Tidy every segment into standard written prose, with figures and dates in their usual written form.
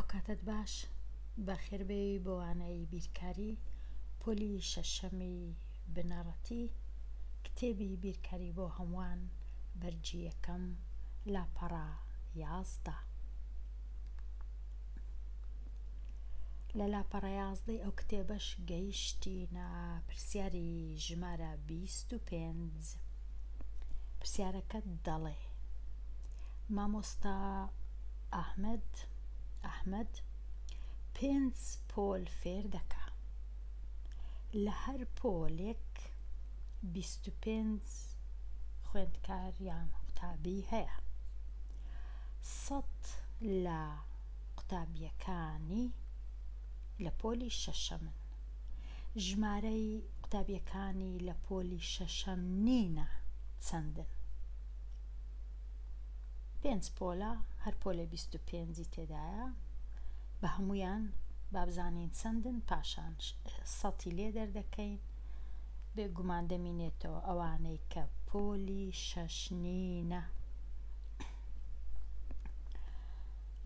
ئەوکاتەت باش بەخێربێی بۆ وانەی بیرکاری پۆلی شەشەمی بنەڕەتی کتێبی بیرکاری بۆ هەمووان بەرگی یەکەم لاپەڕە 11. لە لاپەڕە یازدەی ئەو کتێبەش گەیشتینە پرسیاری ژمارە 25. پرسیارەکە دەڵێ مامۆستا ئەحمەد ئەحمەد پێنج پۆل فێر دەکا لە هەر پۆلێک 25 خوێندکار یان قوتابی هەیە سەد لە قوتابیەکانی لە پۆلی شەشەمن. ژمارەی قوتابیەکانی لە پۆلی شەشەم نینە چەندن؟ پێنج پۆلە، هەر پۆلێ 25ی تێدایە، بە هەموویان با بزانین چەندن، پاشان سەتی لێ دەردەکەین، بێگومان دەمینێتەوە ئەوانەی کە پۆلی شەش نینە.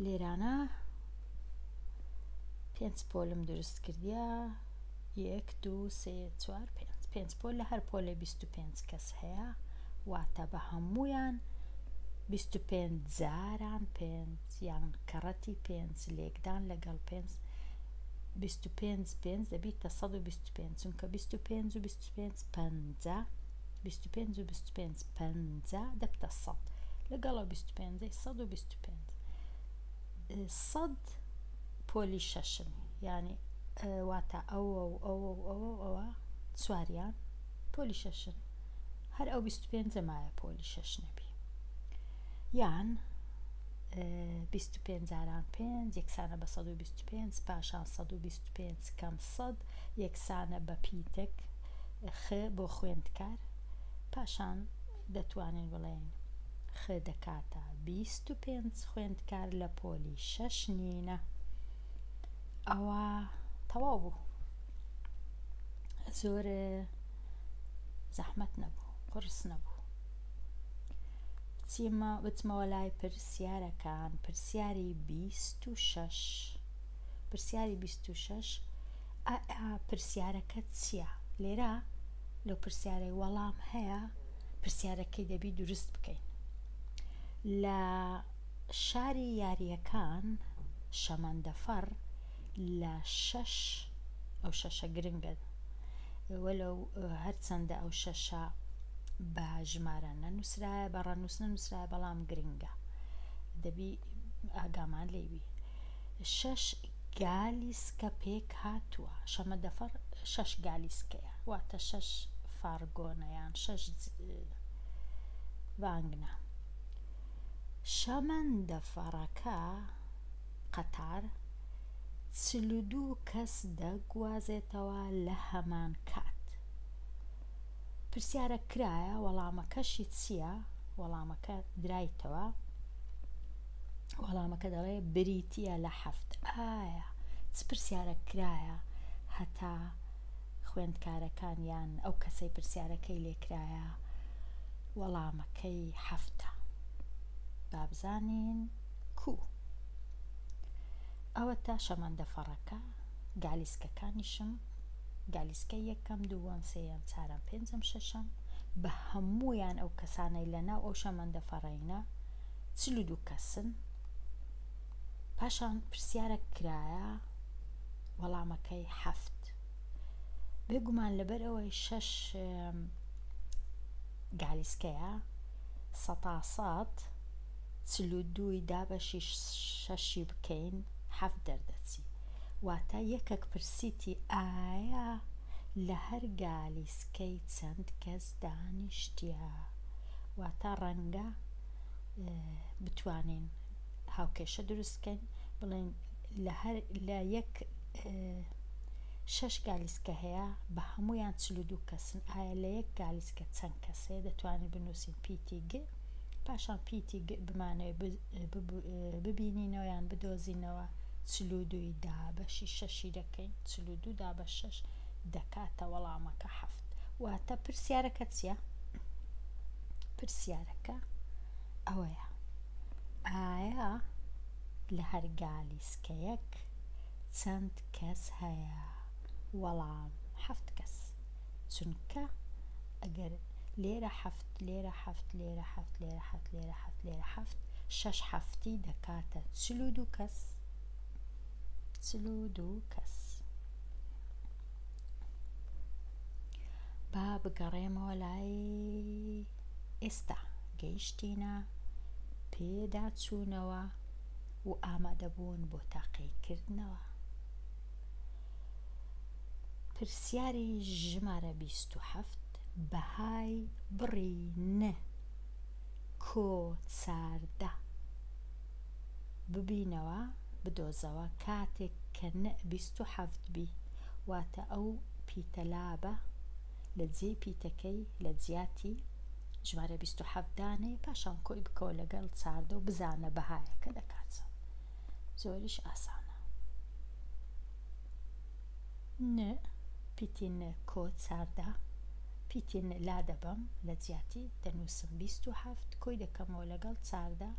لێرانە پێنج پۆلم دروست کردیە یەک دوو سێ چوار پێنج پێنج پۆل لە هەر پۆلێ 25 کەس هەیە واتە بە هەمویان 25 جاران پێنج یان کەڕەتی پێنج لێکدان لەگەڵ پێنج 25 پێنج دەبیتە 125 چونکە 25 و 25 پەنجا 25 و 25 پەنجا دەبتە 100 لەگەڵ ئەو 25 125 سەد پۆلی شەشن یانی واتە ئەوە و ئەوە و ئەوە و ئەوە چواریان پۆلی شەشن هەر ئەو 25 مایە پۆلی شەش نەبی یان 25 جاران پێنج یەکسانە بە 125 پاشان 125 کەم 100 یەکسانە بە پیتێک خ بۆ خوێندکار پاشان دەتوانین بڵێین خ دەکاتە 25 خوێندکار لە پۆلی شەش نینە ئەوە تەواو بوو زۆر زەحمەت نەبوو قورس نەبوو بچیمە بچمەوە لای پرسیارەکان پرسیاری 26 پرسیاری 26 پرسیارەکە چییە لێرە لەو پرسیارەی وەڵام هەیە پرسیارەکەی دەبی دروست بکەین لە شاری یارییەکان شەمەندەفەڕ لە شەش ئەو شەشە گرنگە وەلەو هەرچەندە ئەو شەشە بە ژمارە نەنووسرایە بە ڕەنووس نەنووسرایە بەڵام گرنگە دەبی ئاگامان لێوی شەش گالیسکە پێک هاتووە شەمەندەفەڕ شەش گالیسکەیە واتە شەش فارگۆنە یان شەش ڤانگنە شەمەندەفەڕەکە، قەتار، 42 کەس دەگوازێتەوە لە هەمان کات. پرسیارەک کرایە وەڵامەکەشی چییە؟ وەڵامەکە درایتەوە وەڵامەکە دەڵێ بریتییە لە حەفت. ئایا چ پرسیارەک کرایە هەتا خوێندکارەکان یان ئەو کەسەی پرسیارەکەی لێکرایە وەڵامەکەی حەفتە بابزانین کو ئەوەتا شەمەندەفەڕەکە گالیسکەکانیشم گالیسکەی یەکەم دووەم سێیەم چارەم پێنجەم شەشەم بە هەموویان ئەو کەسانەی لە ناو ئەو شەمەندەفەڕینە 42 کەسن پاشان پرسیارە کرایە وەڵامەکەی حەفت بێگومان لەبەر ئەوەی شەش گالیسکەیە سەتا سەد 42ی دابەشی شەشی بکەین حەفت دەردەچی واتە یەکەک پرسیتی ئایا لە هەر گالیسکەی چەند کەس دانیشتیە واتە ڕەنگە بتوانین هاوکێشە دروست بکەین بڵێن لە هەر لە یەک شەش گالیسکە هەیە بە هەموویان 42 کەسن ئایا لە یەک گالیسکە چەند کەس هەیە دەتوانین بنووسین پیتی گ پاشان پیتی گ بمانەوێت ببینینەوە یان بدۆزینەوە 42 دابەشی شەشی دەکەین 42 دابەش شەش دەکاتە وەڵامەکە حەفت واتە پرسیارەکە چییە؟ پرسیارەکە ئەوەیە ئایا. لە هەر گالیسکەیەک چەند کەس هەیە؟ وەڵام، حەفت کەس. چونکە ئەگەر لێرە حەفت، لێرە حەفت، لێرە حەفت، لێرە حەفت، لێرە حەفت، لێرە حەفت، شەش حەفتی دەکاتە 42 کەس. 42 کەس. با بگەڕێمەوە لای ئێستا. گەیشتینە پێداچوونەوە و ئامادەبوون بۆ تاقیکردنەوە. پرسیاری ژمارە 27 بەهای بڕی ن کۆ 14 ببینەوە بدۆزەوە کاتێک کە ن 27 بی، واتە ئەو پیتە لابە لە جێی پیتەکەی لە جیاتی ژمارە 27 دانێ، پاشان کۆی بکەوە لەگەڵ 14 و بزانە بەهایەکە دەکات چەند. زۆریش ئاسانە. ن پیتی ن کۆ 14، پیتی ن لا دەبەم لە جیاتی دەنووسم 27، کۆی دەکەمەوە لەگەڵ 14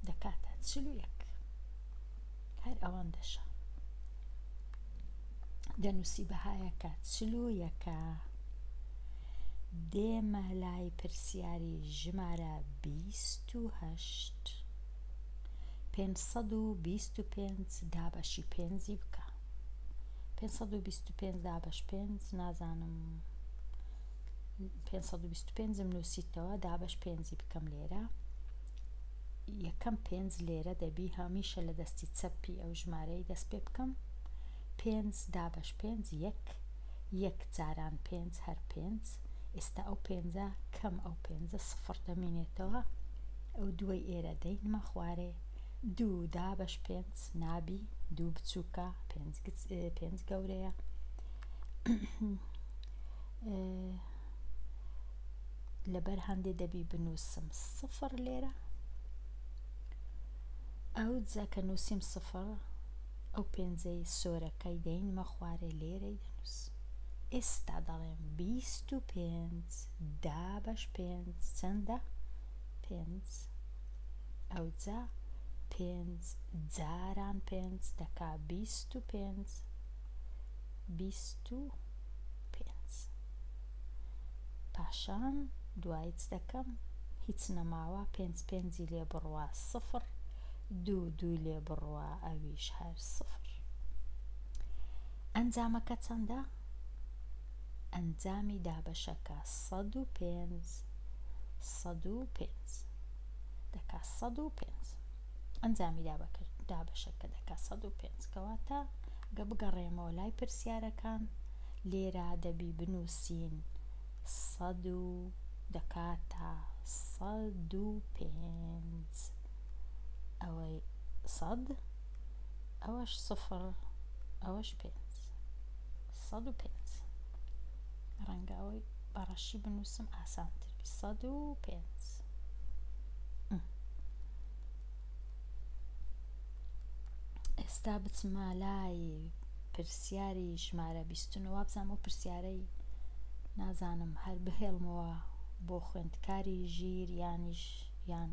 دەکاتە 41. هەر ئەوەندەشە. دەنووسی بەهایەکە 41ە. دێمە لای پرسیاری ژمارە 28. 525 دابەشی پێنجی بکە. 525 دابەش پێنج، نازانم 525م نووسیتەوە، دابەش پێنجی بکەم لێرە. یەکەم پێنج لێرە دەبی هەمیشە لە دەستی چەپی ئەو ژمارەی دەست پێ بکەم. پێنج دابەش پێنج یەک، یەک جاران پێنج هەر پێنج. ئێستا ئەو پێنجە کەم ئەو پێنجە سفر دەمینێتەوە، ئەو دووەی ئێرە دەینمە خوارێ. دوو دابەش پێنج نابی، دوو بچووکە، پێنج گەورەیە. لەبەر هەندێ دەبی بنووسم سفر لێرە. ئەو جا کە نووسیم سفر، ئەو پێنجەی سۆرەکەی دەینمە خوارێ لێرەی دەنووسم. ئێستا دەڵێم 25 دابەش پێنج چەندە؟ پێنج. ئەوجا پێنج جاران پێنج دەکا 25، 25. پاشان دوایی چ دەکەم؟ هیچ نەماوە، پێنج پێنجی لێ بڕوا سفر، دوو دووی لێ بڕوا ئەویش هەر سفر. ئەنجامەکە چەندە؟ ئەنجامی دابەشەکە 105، 105 دەکا 105. ئەنجامی دابەشەکە دەکا 105. کەواتە گە بگەڕێمەوە لای پرسیارەکان، لێرە دەبی بنووسین سەد و دەکاتە 105. ئەوەی سەد، ئەوەش سفر، ئەوەش پێنج، 105. ڕەنگە ئەوەی بەڕەشی بنووسم ئاسانتر بی. 105. ئێستا بچمە لای پرسیاری ژمارە 29. وابزانم ئەو پرسیارەی نازانم هەر بهێڵمەوە بۆ خوێندکاری ژیر یانیش یان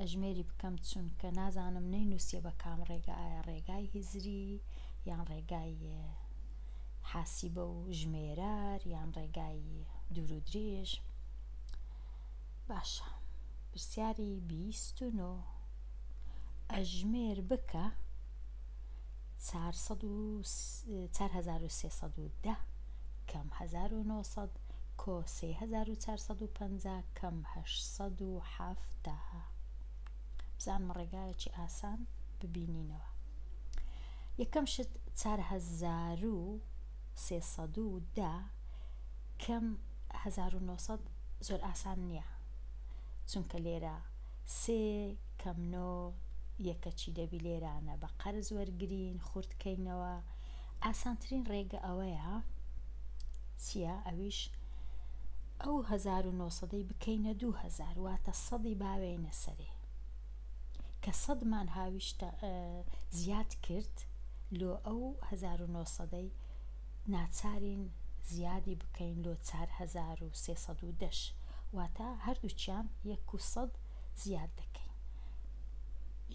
ئەژمێری بکەم، چونکە نازانم نەینووسیە بە کام ڕێگا، ئایا ڕێگای هزری یان ڕێگای حاسیبە و ژمێرار یان ڕێگای دوور و درێژ. باشە، پرسیاری 29 ئەژمێر بکە 4310 کەم 1900 کۆ 3450 کەم 870. بزانم ڕێگایەکی ئاسان ببینینەوە. یەکەم شت 4310 کەم 1900 زۆر ئاسان نییە، چونکە لێرە سێ کەم نۆ یەکەچی دەبی لێرانە بە قەرز وەرگین خورتکەینەوە. ئاسانترین ڕێگە ئەوەیە چییە؟ ئەویش ئەو 1900 بکەینە 2000، واتە سەدی باوێنە سەرێ. کە سەدمان هاویشتە زیاد کرد لۆ ئەو 1900 ناچارین زیادی بکەین لۆ 4310، واتە هەردووچیان یەک و سەد زیاد دەکەین.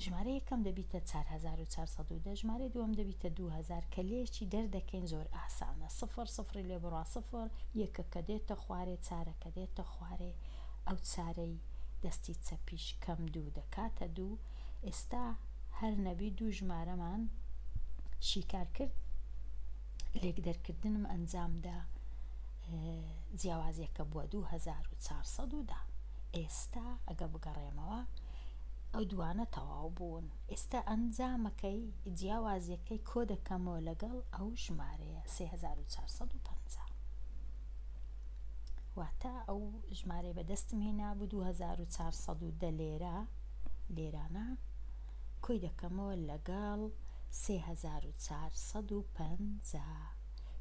ژمارە یەکەم دەبیتە 4410، ژمارەی دووەم دەبیتە 2000 کە لێکی دەردەکەین زۆر ئاسانە، سفر سفری لێ بڕا سفر، یەکەکە دێتە خوارێ، چارەکە دێتە خوارێ، ئەو چارەی دەستی چەپیش کەم دوو دەکاتە دوو، ئێستا هەر نەبی دوو ژمارەمان شیکار کرد، لێکدەرکردنم ئەنجامدا، جیاوازیەکە بووە 2410. ئێستا ئەگە بگەڕێمەوە ئەو دوانە تەواو بوون، ئێستا ئەنجامەکەی جیاوازیەکەی کۆ دەکەمەوە لەگەڵ ئەو ژمارەیە 3450، واتە ئەو ژمارەی بەدەستم هێنابوو 2410 لێرە لێرانە کۆی دەکەمەوە لەگەڵ 3450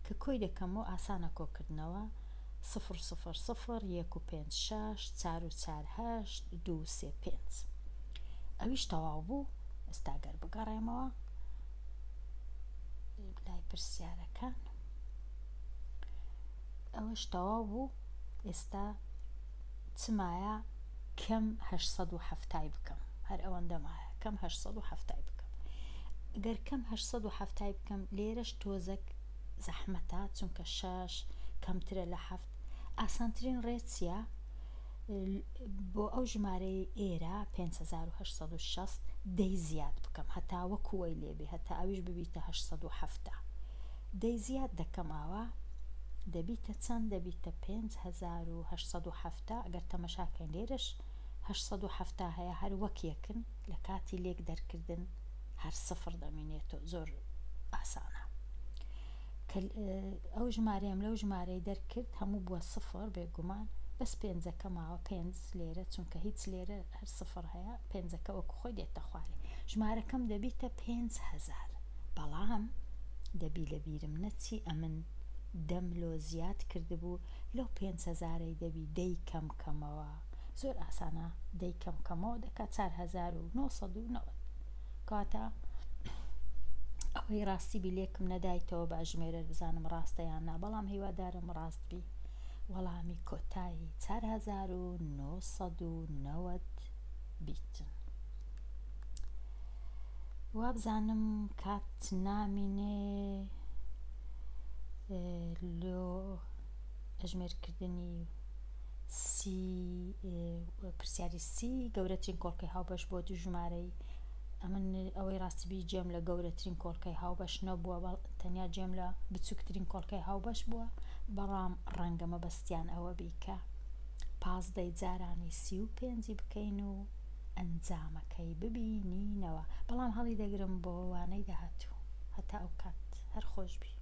کە کۆی دەکەمەوە ئاسانە کۆکردنەوە سفر سفر سفر یەک و پێنج شەش چار و چار هەشت دوو سێ پێنج ئەویش تەواو بوو. ئێستا گەر بگەڕێمەوە لای پرسیارەکان ئەوەش تەواو بوو. ئێستا چمایە کەم 870 بکەم، هەر ئەوەندە مایە کەم 870 بکەم. گەر کەم 870 بکەم لێرەش تۆزەک زەحمەتە، چونکە شەش کەمترە لە حەفت. ئاسانترین ڕێ چییە؟ بۆ ئەو ژمارەی ئێرە 5860 دەی زیاد بکەم هەتا وەکوەی لێبێ، هەتا ئەویش ببیتە 870 دەی زیاد دەکەم ئاوا دەبیتە چەند؟ دەبیتە 5870. ئەگەر تەمەشاکەین لێرەش 870 هەیە، هەر وەک یەکن لە کاتی لێک دەرکردن هەر سفر دەمینێتەوە، زۆر ئاسانە. کە ئەو ژمارەیەم لەو ژمارەی دەرکرد هەموو بووە سفر بێگومان، بەس پێنجەکە ماوە پێنج لێرە، چونکە هیچ لێرە هەر سفر هەیە، پێنجەکە وەکو خۆی دێتە خوارێ. ژمارەکەم دەبیتە 5000، بەڵام دەبی لەبیرم نەچی ئەمن دەم لۆ زیاد کردبوو لەو 5000ەی دەبی دەی کەم کەمەوە. زۆر ئاسانە دەی کەم کەمەوە دەکات 4990. کەواتە ئەوەی ڕاستی بی لێکم نەدایتەوە بە ئەژمێرەر بزانم ڕاستە یان نا، بەڵام هیوادارم ڕاست بی. وەڵامی کۆتایی 4990 بیتن. وابزانم کات نامینێ لۆ ئەژمێرکردنی سی پرسیاری سی گەورەترین کۆڵکەی هاوبەش بۆ دوو ژمارەی. ئەمن ئەوەی ڕاستی بی جێم لە گەورەترین کۆڵکەی هاوبەش نەبووە، تەنیا جێم لە بچووکترین کۆڵکەی هاوبەش بووە، بەڵام ڕەنگە مەبەستیان ئەوە بی کە پازدەی جارانی 35ی بکەین و ئەنجامەکەی ببینینەوە، بەڵام هەڵی دەگرم بۆ وانەی داهاتوو. هەتا ئەو کات هەر خۆش بی.